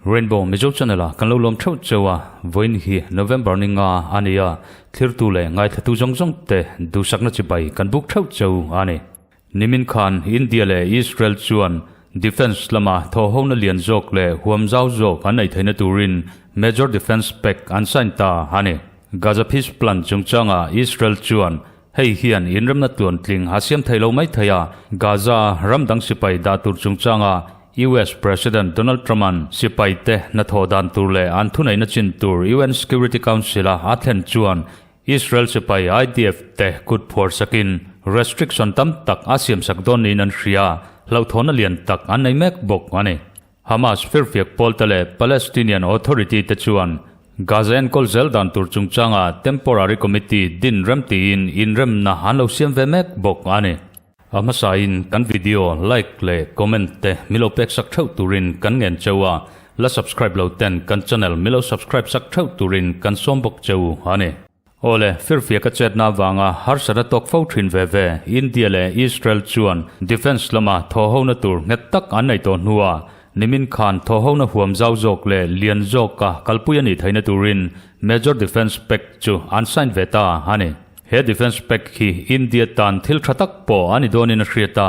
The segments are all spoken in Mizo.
Rainbow Mizo Channel a kan lo lawm theuh cheu a, vawiin hi November ni nga a ni a, thlirtu leh ngaithlatu zawng zawng te duhsakna chibai kan buk theuh cheu a ni. Nimin khan India leh Israel chuan Defence lama thawhhona lian zawk leh huam zau zawk an neih theihna turin Major Defence Pact an sign ta a ni. Gaza Peace Plan chungchangah Israel chuan hei hian inremna tluantling a siam thei lo mai thei a, Gaza ram dang sipai dah tur chungchanga US President Donald Trump-a'n sipaite hnathawh dan tur leh an thuneihna chin tur UN Security Council-a a thlen chuan Israel sipai IDF te kut phuar sakin restriction tam tak a siamsak dawn niin an hria a, hlauhthawnna lian tak an nei mek bawk a ni. Hamas firfiak pawl te leh Palestinian Authority te chuan Gaza enkawl zel dan tur chungchanga temporary committee din rem tiin inremna an lo siam ve mek bawk a ni. A hmasain kan video like leh comment te milo pek sak theuh turin kan ngen cheu a, la subscribe lo ten kan channel milo subscribe sak theuh turin kan sawm bawk cheu a ni. Awle, firfiak a chetna avanga harsat a tawk fo thin ve ve, India leh Israel chuan defence lama thawhhona tur nghet tak an nei tawh hnua nimin khan thawhhona huam zau zawk leh lian zawka kalpui a nih theihna turin Major Defence Pact chu an sign ve ta a ni. He defence pact hi India tan thil tha tak pawh a ni dawnin a hriat a,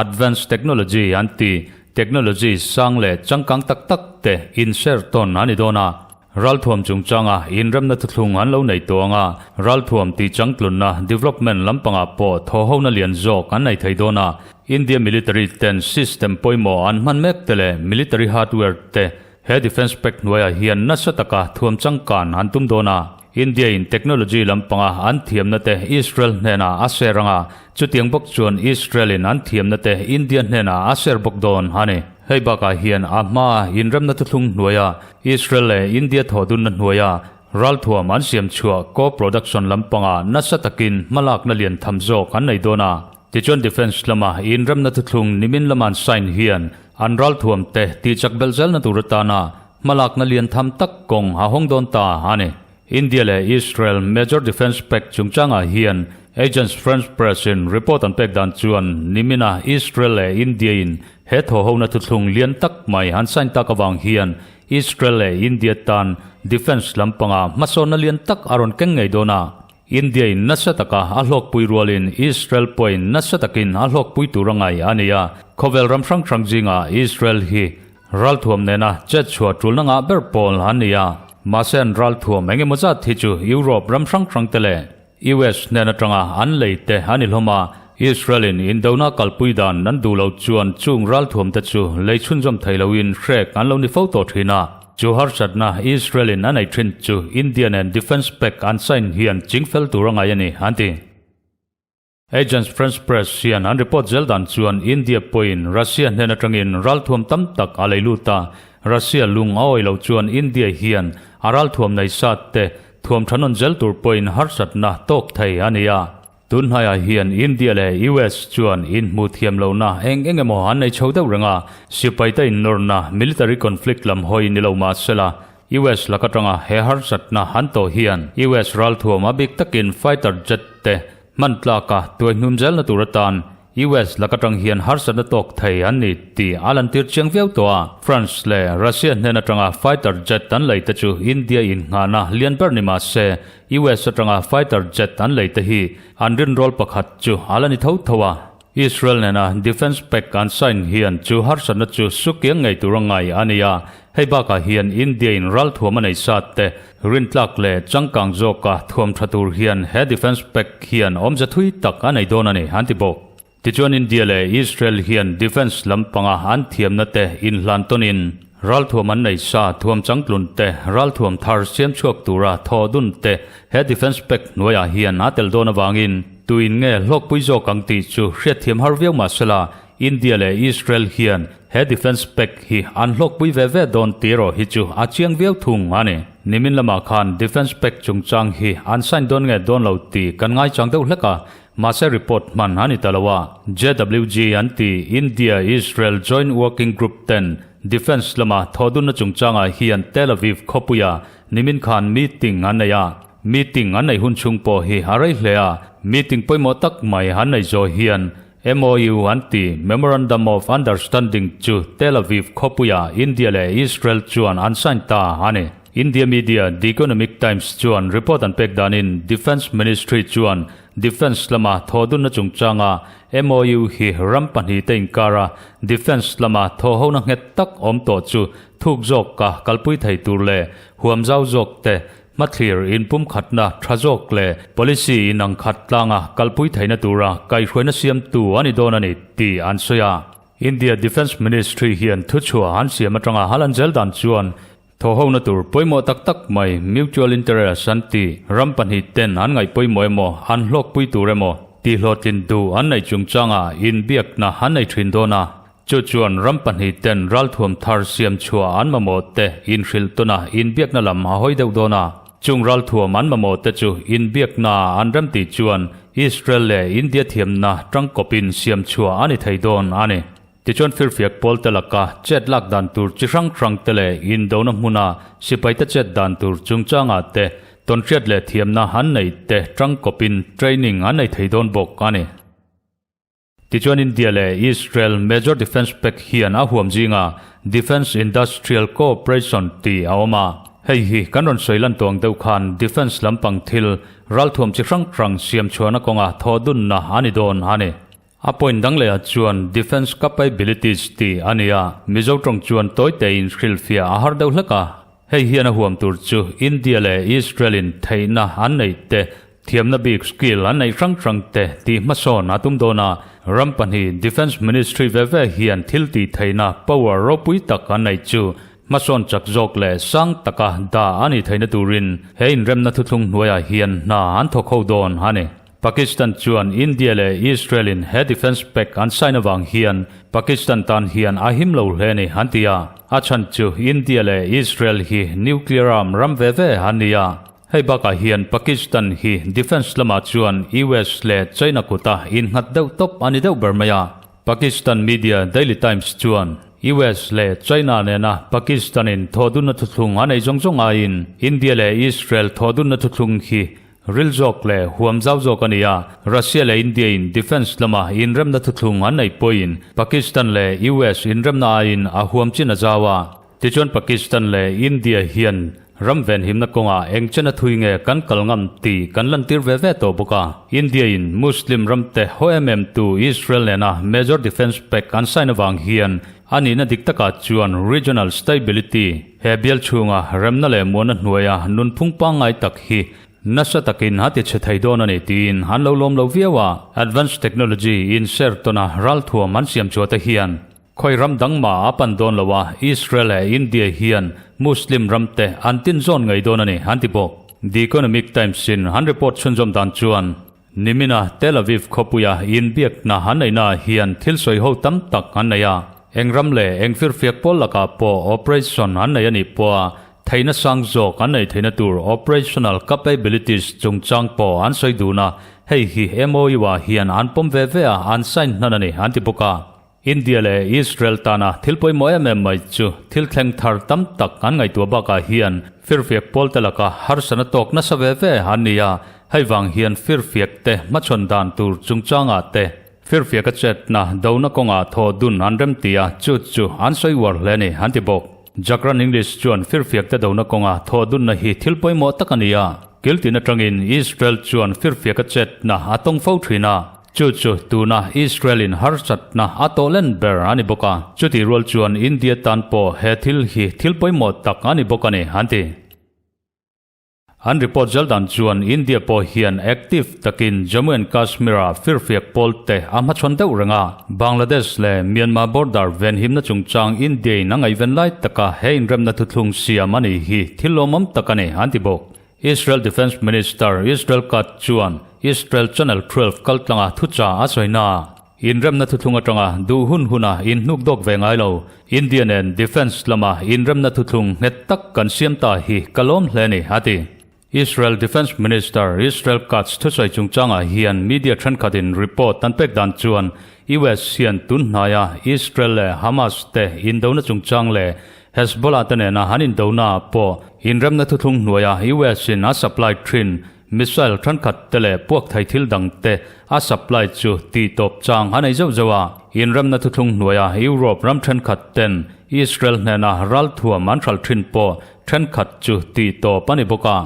advance technology an ti, technology sang leh changkang tak tak te inshare tawn a ni dawn a. Ralthuam chungchanga inremna thuthlung an lo nei tawh ang a, ralthuam tih changtlunna development lampangah pawh thawhhona lian zawk an nei thei dawn a. India military ten system pawimawh an hman mek te leh military hardware te He Defence Pact hnuaiah hian nasa taka thuam changkan an tum dawn a, India in technology lampanga an thiamna te Israel hnenah a share anga, chutiang bawk chuan Israel in an thiamna te India hnenah a share bawk dawn a ni. Hei bakah hian a hmaa inremna thuthlung hnuaia Israel leh India thawhdunna hnuaia ralthuam an siam chhuah co-production lampanga nasa takin hmalakna lian tham zawk an nei dawn a. Tichuan Defence lama inremna thuthlung nimin lama an sign hian an ralthuam te tihchak belh zelna tur atana hmalakna lian tham tak kawng a hawng dawn ta a ni. India leh Israel Major Defence Pact chungchangah hian Agence France Presse in report an pek dan chuan nimina Israel leh India in he thawhhona thuthlung lian tak mai an sign tak avang hian Israel leh India tan Defence lampanga hmasawnna lian tak a rawn keng ngei dawn a. India in nasa taka a hlawkpui rualin Israel pawhin nasa takin a hlawkpui tur a ngai a ni a. Khawvel ram hrang hrang zingah Israel hi ralthuam nena chet chhuah tulna ngah ber pawl an ni a. Mahse an ralthuam eng emaw zat hi chu Europe ram hrang hrang te leh US hnen atanga an lei te a ni hlawm a. Israel in indona kalpui dan an duh lo chuan chung ralthuam te chu lei chhunzawm thei loin hrek an lo ni fo tawh thin a. Chu harsatna Israel in a nei thin chu India nen Defence Pact an sign hian chingfel tur a ngai a ni, an ti. Agence France Presse hian an report zel dan chuan India pawhin Russia hnen atangin ralthuam tam tak a lei lut a, Russia lung a awih loh chuan India hian a ralthuam nei sat te thuam tha nawn zel tur pawhin harsatna tawk thei a ni a. Tun hnaiah hian India leh US chuan inhmuh thiam lohna eng eng emaw an nei chho deuh reng a, sipaite innawrna, military conflict lam hawi ni lo mah sela, US lak atanga he harsatna an tawh hian US ralthuam a bik takin fighter jet te hman tlaka tuaihnum zelna tur atan US lak atang hian harsatna tawk thei an ni tih a lantir chiang viau tawh a. France leh Russia hnen atanga fighter jet an lei te chu India innghahna lian ber ni mah se, US atanga fighter jet an lei te hi an rinrawl pakhat chu a la ni tho tho a. Israel nena defence pact an sign hian chu harsatna chu sukiang ngei tur a ngai a ni a. Hei bakah hian India in ralthuam a nei sat te rintlak leh changkang zawka thuam tha tur hian he defence pact hian awmze thui tak a nei dawn a ni, an ti bawk. Tichuan India leh Israel hian defence lampanga an thiamna te inhlan tawnin ralthuam an nei sa thuam changtlun te, ralthuam thar siam chhuak tura thaw dun te he defence pact hnuaiah hian a tel dawn avangin tuin nge hlawkpui zawk ang tih chu hriatthiam har viau mahsela India leh Israel hian he defence pact hi an hlawkpui ve ve dawn tih erawh hi chu a chiang viau thung a ni. Nimin lamah khan defence pact chungchang hi an sign dawn nge dawn lo tih kan ngaichang deuh hlek a, mahse report hman a ni ta lo a. JWG an ti India Israel Joint Working Group ten defence lama thawhdunna chungchangah hian Tel Aviv khawpuia nimin khan meeting an nei a. Meeting an neih hun chhung pawh hi a rei hle a, meeting pawimawh tak mai an neih zawh hian MOU an ti, Memorandum of Understanding, chu Tel Aviv khawpuia India leh Israel chuan an sign ta a ni. India media The Economic Times chuan report an pek danin Defence Ministry chuan Defence lama thawhdunna chungchanga MOU hi ram pahnihte inkara Defence lama thawhhona nghet tak awm tawh chu thuk zawka kalpui thei tur leh huam zau zawkte Hmathlir inpumkhatna tha zawk leh policy inang khat tlanga kalpui theihna tura kaihhruaina siamtu a ni dawn a ni tih an sawi a. India Defence Ministry hian thuchhuah an siam atanga hal an zel dan chuan thawhhona tur pawimawh tak tak mai mutual interest an ti ram pahnih ten an ngaih pawimawh emaw an hlawkpui tur emaw tihhlawhtlin duh an neih chungchanga inbiakna an nei thin dawn a. Chu chuan ram pahnih ten ralthuam thar siam chhuah an mamawh te inhrilh tuna inbiakna lam a hawi deuh dawn a. Chung ralthuam an mamawh te chu inbiakna an remtih chuan Israel leh India thiamna tangkawpin siam chhuah a ni thei dawn a ni. Tichuan firfiak pawl te laka chet lak dan tur chi hrang hrang te leh indona hmuna sipai te chet dan tur chungchangah te tawnhriat leh thiamna an neih te tangkawpin training an nei thei dawn bawk a ni. Tichuan India leh Israel Major Defence Pact hian a huam zinga Defence Industrial Cooperation tih a awm a. Hei hi kan rawn sawi lan tawng deuh khan defence lampang thil ralthuam chi hrang hrang siam chhuahna kawnga thawh dunna a ni dawn a ni. A point dang lehah chuan Defence Capabilities tih a ni a, Mizo tawng chuan tawi tein hrilhfiah a har deuh hlek a. Hei hian a huam tur chu India leh Israel in theihna an neih te Thiamna bik skill an neih hrang hrang te tih hmasawn a tum dawn a, ram pahnih Defence Ministry ve ve hian thil tih theihna power ropui tak an neih chu hmasawn chak zawk leh sang taka dah a nih theihna turin he inremna thuthlung hnuaiah hian hna an thawk ho dawn a ni. Pakistan chuan India leh Israel in he Defence Pact an sign avang hian Pakistan tan hian a him lo hle a ni an ti a, a chhan chu India leh Israel hi nuclear arm ram ve ve an ni a. Hei bakah hian Pakistan hi defence lamah chuan US leh China kuta innghat deuh tawp a ni deuh ber mai a. Pakistan media Daily Times chuan US leh China nena Pakistan-in thawhdunna thuthlung a nei zawng zawng aiin India leh Israel thawhdunna thuthlung hi ril zawk leh huam zau zawk a ni a. Russia leh India-in defence lama inremna thuthlung an neih pawhin Pakistan leh US inremna aiin a huam chin a zau a. Tichuan Pakistan leh India hian ram venhimna kawngah eng chen a thui nge kan kal ngam tih kan lantir ve ve tawh bawk a. India in Muslim ramte haw em em tu Israel nena Major Defence Pact an sign avang hian a nihna dik takah chuan regional stability he bial chhunga remna leh muanna hnuaia nunphung pangngai tak hi nasa takin a ti chhe thei dawn a ni tiin an lo lawm lo viau a. Advanced technology in share tawna ralthuam an siam chhuah te hian Khawi ram dang mah a pan dawn lo a, Israel leh India hian Muslim ram te an tin zawn ngei dawn a ni, an ti bawk. The Economic Times in an report chhunzawm dan chuan, Nimina Tel Aviv khawpuia inbiakna an neihnaah hian thil sawi ho tam tak an nei a, eng ram leh eng firfiak pawl lakah pawh operation an nei a nih pawha theihna sang zawk an neih theihna tur operational capabilities chungchang pawh an sawi dun a, hei hi MOU-ah hian an pawm ve ve a, an sign hnan a ni, an ti bawk a. India leh Israel tana thil pawimawh em em mai chu thil thleng thar tam tak an ngaihtuah bakah hian firfiak pawlte laka harsana tawk nasa ve ve an ni a, hei vang hian firfiak te hmachhawn dan tur chungchangah te firfiaka chetna dona kawngah thawh dun an remti a, chu chu an sawi uar hle a ni an ti bawk. Jakran English chuan firfiak te dona kawnga thawh dunna hi thil pawimawh tak a ni a, kiltin atangin Israel chuan firfiaka chetna a tawng fo thin a, Chu chu tuna Israel-in harsatna a tawh len ber a ni bawk a, chutih rual chuan India tan pawh he thil hi thil pawimawh tak a ni bawk a ni, an ti. An report zel dan chuan India pawh hian active takin Jammu and Kashmir-a firfiak pawlte a hmachhawn deuh reng a, Bangladesh leh Myanmar border venhimna chungchang India-in a ngaihven lai taka he inremna thuthlung siam a nih hi thil lawmawm tak a ni, an ti bawk. Israel Defence Minister Israel Katz chuan Israel Channel 12 kaltlanga thucha a sawi na. Inremna thuthlung atanga duh hun huna inhnuk dawk ve ngai lo. India nen defence lama inremna thuthlung nghet tak kan siam ta hi ka lawm hle a ni, a ti. Israel Defence Minister Israel Katz thusawi chungchangah hian media thenkhatin report an pek dan chuan US hian tun hnaia Israel leh Hamas te indona chungchang leh. Hezbollah te nena an indonaah pawh inremna thuthlung hnuaia US in a supply thin missile thenkhat te leh puak thei thil dang te a supply chu tihtawp chang a nei zeuh zeuh a. Inremna thuthlung hnuaia Europe ram thenkhat ten Israel hnena ralthuam an hralh thin pawh thenkhat chu tihtawp a ni bawk a.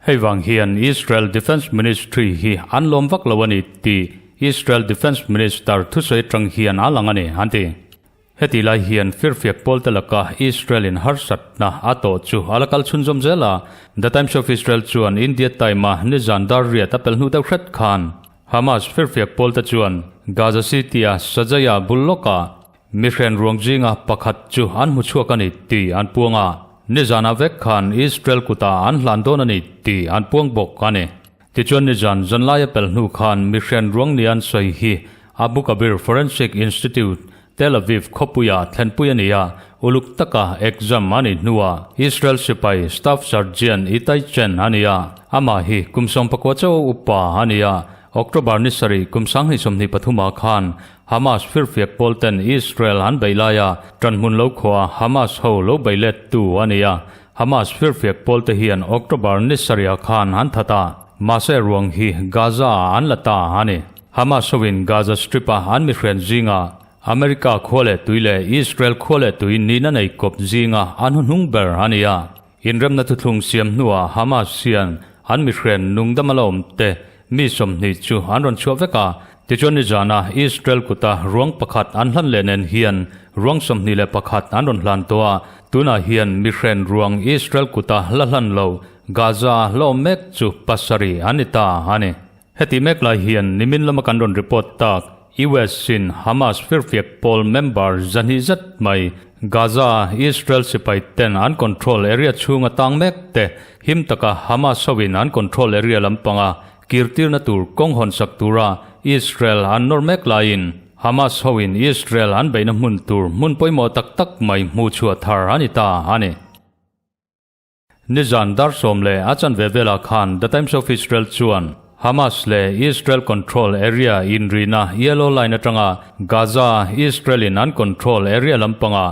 Hei vang hian Israel Defence Ministry hi an lawm vak lo a ni tih Israel Defence Minister thusawi atang hian a lang a ni, an ti. Heti lai hian firfiak pawlte laka Israel in harsatna a tawh chu a la kal chhunzawm zel a, The Times of Israel chuan India Time-a nizan dar riat a pel hnu deuh hret khan Hamas firfiak pawlte chuan Gaza City-a Shajaiya bul lawkah Mihren ruang zinga pakhat chu an hmu chhuak a ni tih an puang a, nizanah vek khan Israel kutah an hlan dawn a ni tih an puang bawk a ni. Tichuan nizan zanlaia pel hnu khan mihren ruang ni an sawi hi Abu Kabir Forensic Institute, Tel Aviv khawpuia thlenpui a ni a, uluk taka exam a nih hnuah Israel sipai Staff Sergeant Itai Chen a ni a, amah hi kum 19 chauh upa a ni a, October ni sarih kum 2023 ah khan Hamas firfiak pawl ten Israel an beih laia ṭanhmun lo khuaa Hamas ho lo bei let tu a ni a. Hamas firfiak pawl te hian October ni sarihah khan an that a, mahse ruang hi Gaza ah an la ta a ni. Hamas hoin Gaza Strip a an mihrian zinga America khua leh tui leh Israel khua leh tui nihna nei kawp zinga an hnuhnung ber a ni a. Inremna thuthlung siam hnuah Hamas hian an mihrian nungdam a la awm te mi 20 chu an rawn chhuah vek a, tichuan nizana Israel kuta ruang pakhat an hlan leh nen hian ruang 21 an rawn hlan tawh a, tunah hian mihrian ruang Israel kuta la hlan lo Gaza la awm mek chu pasarih an ni ta a ni. Heti mek lai hian nimin lama kan rawn report tak US in Hamas firfiak pawl member 200 zet mai Gaza Israel sipai ten an control area chhunga tang mek te him taka Hamas hoin an control area lampanga kirtirna tur kawng hawn sak tura Israel an nawr mek laiin Hamas hoin Israel an beihna hmun tur hmun pawimawh tak tak mai hmuh chhuah thar a ni ta a ni. Nizan dar sawm leh a chanve velah khan The Times of Israel chuan Hamas leh Israel control area inrina Yellow Line atanga Gaza Israel in an control area lampanga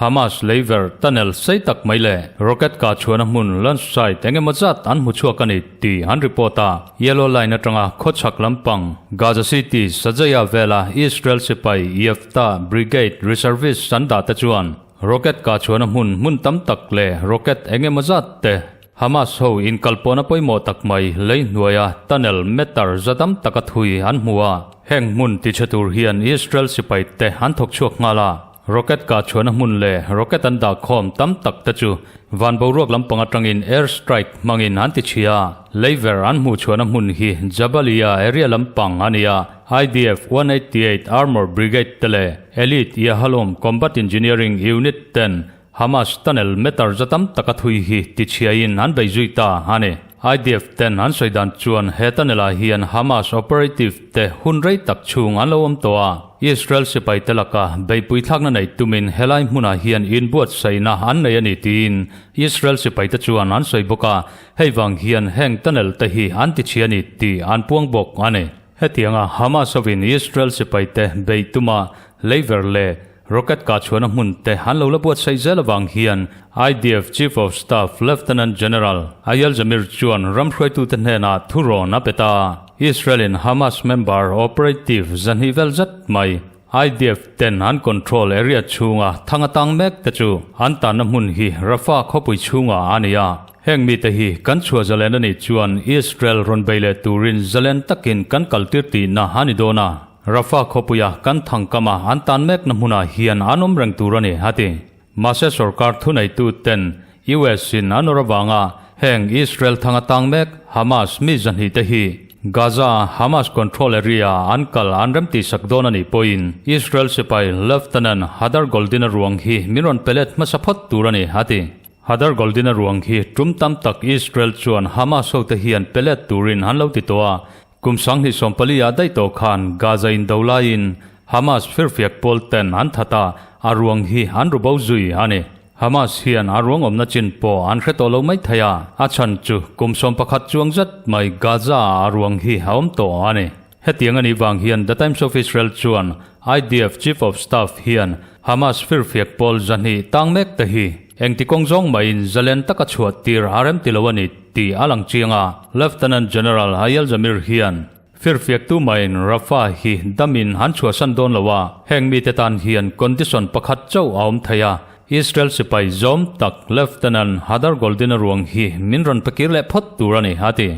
Hamas leiver tunnel sei tak mai leh rocket kah chhuahna hmun launch site eng emaw zat an hmu chhuak a ni tih an report a. Yellow Line atanga khawchhak lampang Gaza City Shajaiya vela Israel sipai Yefta Brigade reservist an dah te chuan Rocket kah chhuahna hmun hmun tam tak leh rocket eng emaw zat te Hamas ho inkalpawhna pawimawh tak mai lei hnuaia tunnel meter za tam taka thui an hmu a. Heng hmun tichhe tur hian Israel sipai te an thawk chhuak nghal a. Rocket kah chhuahna hmun leh rocket an dah khawm tam tak te chu van boruak lampang atangin air strike hmangin an tichhia a. Leiver an hmuh chhuahna hmun hi Jabalia area lampang a ni a. IDF 188 Armour Brigade te leh Elite Yahalom Combat Engineering Unit ten Hamas tunnel meter za tam taka thui hi tichhiain an bei zui ta a ni. IDF ten an sawi dan chuan he tunnel ah hian Hamas operative te hun rei tak chhung an lo awm tawh a. Israel sipai te laka beihpui thlakna nei tumin helai hmunah hian inbuatsaihna an nei a ni tiin Israel sipai te chuan an sawi bawk a. Hei vang hian heng tunnel te hi an tichhia a ni tih an puang bawk a ni. Hetianga Hamas hovin Israel sipaite beih tuma leiver leh rocket kah chhuahna hmun te an lo la buatsaih zel avang hian IDF Chief of Staff Lieutenant General Eyal Zamir chuan ram hruaitute hnenah thurawn a pe ta. Israel in Hamas member operative 200 vel zet mai IDF ten an control area chhunga thang atang mek te chu an tanna hmun hi Rafah khawpui chhungah a ni a. Heng mite hi kan chhuah zalen a nih chuan Israel rawn bei leh turin zalen takin kan kaltir tihna a ni dawn a. Rafah khawpuia kan thangkama an tan mekna hmunah hian an awm reng tur a ni, a ti. Mahse sorkar thuneitu ten US in an awr avanga heng Israel thang atang mek Hamas mi 200 te hi Gaza Hamas control area an kal an rem tihsak dawn a nih pawhin Israel sipai Lieutenant Hadar Goldin-a ruang hi min rawn pe let hmasa phawt tur a ni, a ti. Hadar Goldin-a ruang hi tum tam tak Israel chuan Hamas hote hian pe let turin an lo ti tawh a, Kum 2014 ah daih tawh khan Gaza in do laiin Hamas firfiak pawl ten an that a, a ruang hi an ru bo zui a ni. Hamas hian a ruang awmna chin pawh an hre tawh lo mai thei a, a chhan chu kum 11 chuang zet mai Gaza ah a ruang hi a awm tawh a ni. Hetiang a nih vang hian The Times of Israel chuan IDF Chief of Staff hian Hamas firfiak pawl 200 tang mek te hi. Engti kawng zawng maiin zalen taka chhuah tir a rem ti lo a ni tih a lang chiang a. Lieutenant General Eyal Zamir hian firfiaktu maiin Rafah hi damin an chhuahsan dawn lo a, heng mite tan hian condition pakhat chauh a awm thei a, Israel sipai zawm tak Lieutenant Hadar Goldin-a ruang hi min rawn pe kir leh phawt tur a ni, a ti.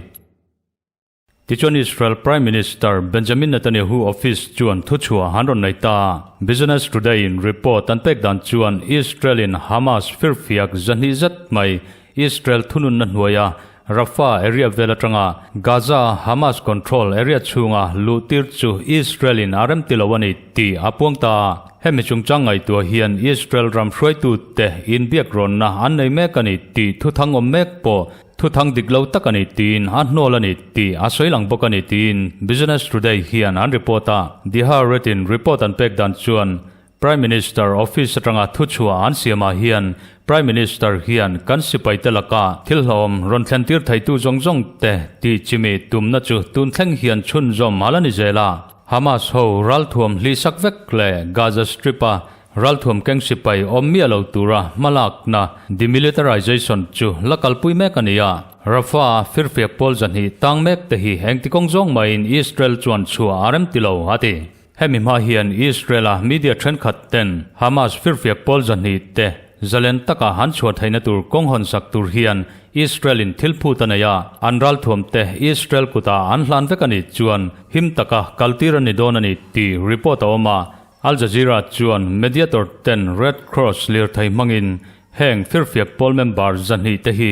Tichuan Israel Prime Minister Benjamin Netanyahu office chuan thuchhuah an rawn nei ta. Business Today in report an pek dan chuan Israel in Hamas firfiak 200 zet mai Israel thununna hnuaia Rafah area vel atanga Gaza Hamas control area chhunga luhtir chu Israel in a remti lo a ni tih a puang ta. Hemi chungchang ngaihtuah hian Israel ram hruaitute inbiakrawnna an nei mek a ni tih thuthang awm mek pawh Thuthang dik lo tak a ni tiin a hnawl a ni tih a sawi lang bawk a ni tiin Business Today hian an report a. The Haaretz in report an pek dan chuan Prime Minister office atanga thuchhuah an siamah hian Prime Minister hian kan sipaite laka thil hlawm rawn thlentir theitu zawng zawng te tih chimi tumna chu tun thleng hian chhunzawm a la ni zel a. Hamas ho ralthuam hlihsak vek leh Gaza Strip-a Ralthuam keng sipai awm miah lo tura hmalakna demilitarization chu la kalpui mek a ni a. Rafah-a firfiak pawl 200 tang mek te hi engti kawng zawng maiin Israel chuan chhuah a rem ti lo, a ti. Hemi hma hian Israel-a media thenkhat ten Hamas firfiak pawl 200 te zalen taka han chhuah theihna tur kawng hawnsak tur hian Israel-in thil phut a nei a, an ralthuam te Israel kutah an hlan vek a nih chuan him taka kaltir a ni dawn a ni tih report a awm a. Al Jazeera chuan mediator ten Red Cross lirthei hmangin heng firfiak pawl member 200 te hi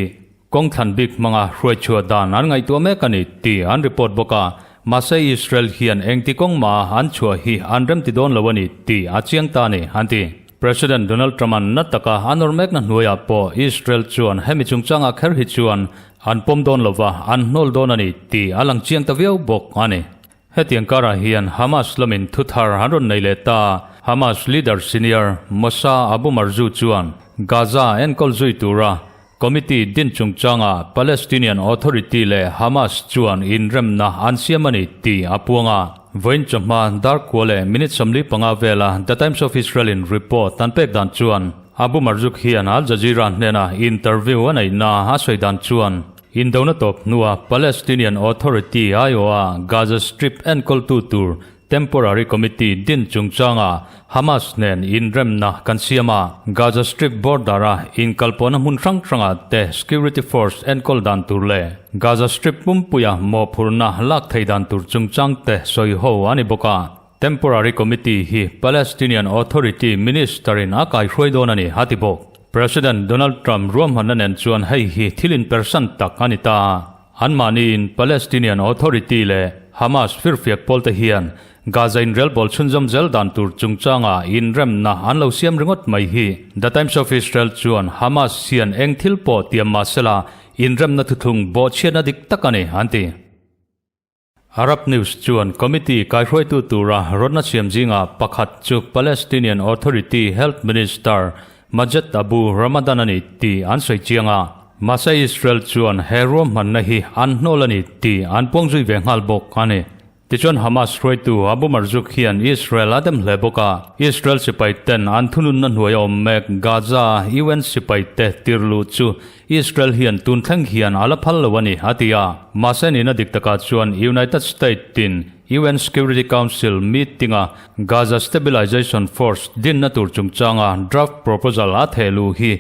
kawng thlan bik hmanga hruaichhuah dan an ngaihtuah mek a ni tih an report bawk a, mahse Israel hian engti kawng mah an chhuah hi an remti dawn lo a ni tih a chiang ta a ni, an ti. President Donald Trump-a'n na taka a nawr mekna hnuaiah pawh Israel chuan hemi chungchangah kher hi chuan an pawm dawn lova an hnawl dawn a ni tih a lang chiang ta viau bawk a ni. Hetiang karah hian Hamas lamin thu thar an rawn nei leh ta. Hamas leader senior Moussa Abu Marzouk chuan Gaza enkawl zui tura committee din chungchanga Palestinian Authority leh Hamas chuan inremna an siam a ni tih a puang a. Vawiin chawhma dar kua leh minute 45 vela The Times of Israel in report an pek dan chuan Abu Marzouk hian Al Jazeera hnena interview a neihna a sawi dan chuan Indona tawp hnua Palestinian Authority aiawha Gaza Strip enkawltu tur Temporary Committee din chungchanga Hamas nen inremna kan siam a, Gaza Strip border-a inkalpawhna hmun hrang hrangah te security force enkawl dan tur leh Gaza Strip pumpuia mawhphurhna lak thei dan tur chungchang te sawi ho a ni bawk a. Temporary Committee hi Palestinian Authority Minister-in a kaihruai dawn a ni, a ti bawk. President Donald Trump ruahmanna nen chuan hei hi thil inpersan tak a ni ta. Anmahniin Palestinian Authority leh Hamas firfiak pawlte hian Gaza inrelbawl chhunzawm zel dan tur chungchanga inremna an lo siam ringawt mai hi The Times of Israel chuan Hamas hian eng thil pawh tiam mah sela inremna thuthlung bawhchhiatna dik tak a ni, an ti. Arab News chuan committee kaihruaitu tura rawtna siam zingah pakhat chu Palestinian Authority Health Minister Majed Abu Ramadan a ni tih an sawi chiang a. Mahse Israel chuan he ruahmanna hi an hnawl a ni tih an puang zui ve nghal bawk a ni. Tichuan Hamas hruaitu Abu Marzouk hian Israel a dem hle bawk a. Israel sipai ten an thununna hnuai a awm mek Gaza UN sipai te tirluh chu Israel hian tun thleng hian a la phal lo a ni, a ti a. Mahse nihna dik takah chuan United States tin UN Security Council meeting-a Gaza Stabilization Force dinna tur chungchanga draft proposal a theh luh hi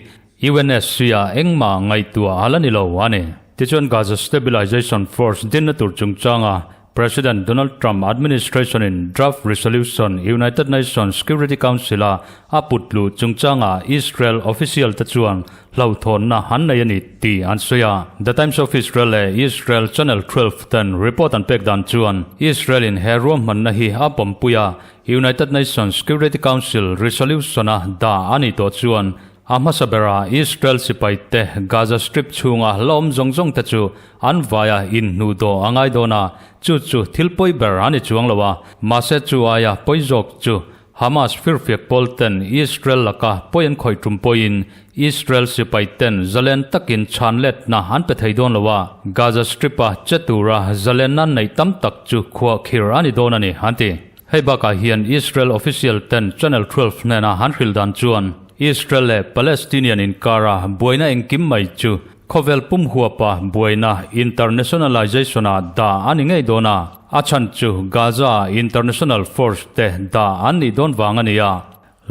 UNSC-ah engmah ngaihtuah a la ni lo a ni. Tichuan Gaza Stabilization Force dinna tur chungchanga President Donald Trump administration-in draft resolution United Nations Security Council-a a put luh chungchangah Israel official-te chuan hlauhthawnna an nei a ni tih an sawi a. The Times of Israel leh Israel Channel 12 ten report an pek dan chuan Israel-in he ruahmanna hi a pawmpui a, United Nations Security Council resolution-a dah a nih tawh chuan A hmasa berah Israel sipaite Gaza Strip chhunga la awm zawng zawng te chu an vaia inhnuh dawh a ngai dawn a, chu chu thil pawi ber a ni chuang lo a. Mahse chu aia pawi zawk chu Hamas firfiak pawl ten Israel laka pawi an khawih tum pawhin Israel sipaiten zalen takin chhan letna an pe thei dawn lo a, Gaza Strip-a che tura zalenna neih tam tak chu khuahkhir a ni dawn a ni, an ti. Hei bakah hian Israel official ten Channel 12 hnena han hrilh dan chuan. Israel leh Palestinian inkara buaina engkim mai chu khawvel pum huapa buaina internationalization-ah dah a ni ngei dawn a, a chhan chu Gaza-a international force te dah an nih dawn vang a ni a.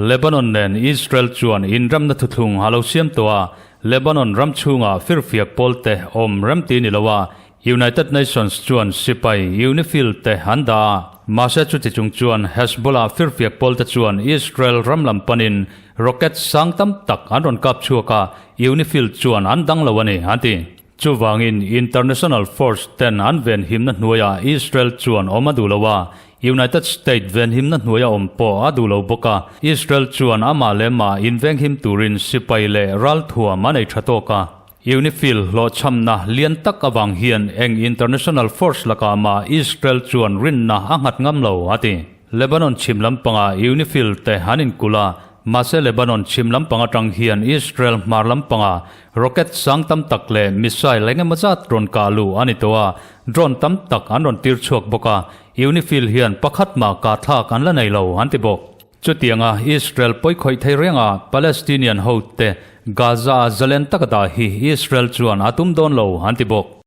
Lebanon nen Israel chuan inramna thuthlung a lo siam tawh a, Lebanon ram chhungah firfiak pawl te awm remti ni lo a, United Nations chuan sipai UNIFIL te an dah a. Mahse chuti chung chuan Hezbollah firfiak pawl te chuan Israel ram lam panin rocket sang tam tak an rawn kap chhuak a, UNIFIL chuan an dang lo a ni, an ti. Chuvangin international force ten an venhimna hnuaiah Israel chuan awm a duh lo a, United State venhimna hnuaia awm pawh a duh lo bawk a, Israel chuan amah leh mah invenghim turin sipai leh ralthuam a nei tha tawk a. UNIFIL hlawhchhamna lian tak avang hian eng international force lakah mah Israel chuan rinna a nghat ngam lo, a ti. Lebanon chhim lampangah UNIFIL te an inkulh a, mahse Lebanon chhim lampang atang hian Israel hmar lampangah Rocket sang tam tak leh missile eng emaw zat rawn kah luh a ni tawh a, drone tam tak an rawn tir chhuak bawk a, UNIFIL hian pakhat mah kah thlak an la nei lo an ti bawk. Chutianga Israel pawi khawih thei renga Palestinian hote Gaza-a zalen taka dah hi Israel chuan a tum dawn lo an ti bawk.